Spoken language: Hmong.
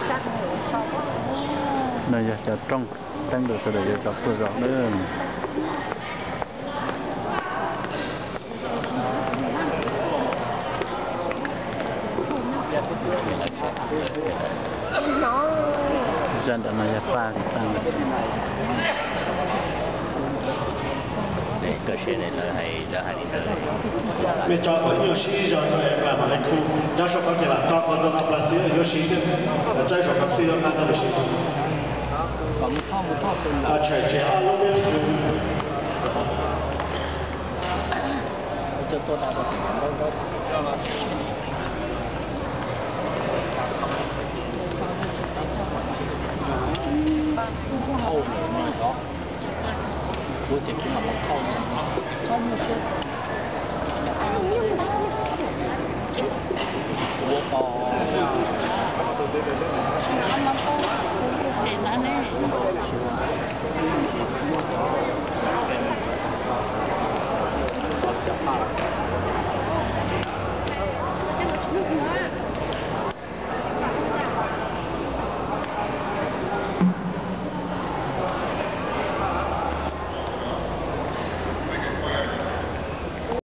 No yog cov rooj teeb rau sawv daws yuav zov pluag zos na. Zaj ntawm no yog paj li paj. Mej tso kom ib nyuag sib zog tso es mam li khu, nyob saum qhov tias lam tso ko rau no plas xwb yuav siv xwb, txawb saum qhov xwb yuav qab tau lug siv xwb. Tshwm tsev ob lub peb lub.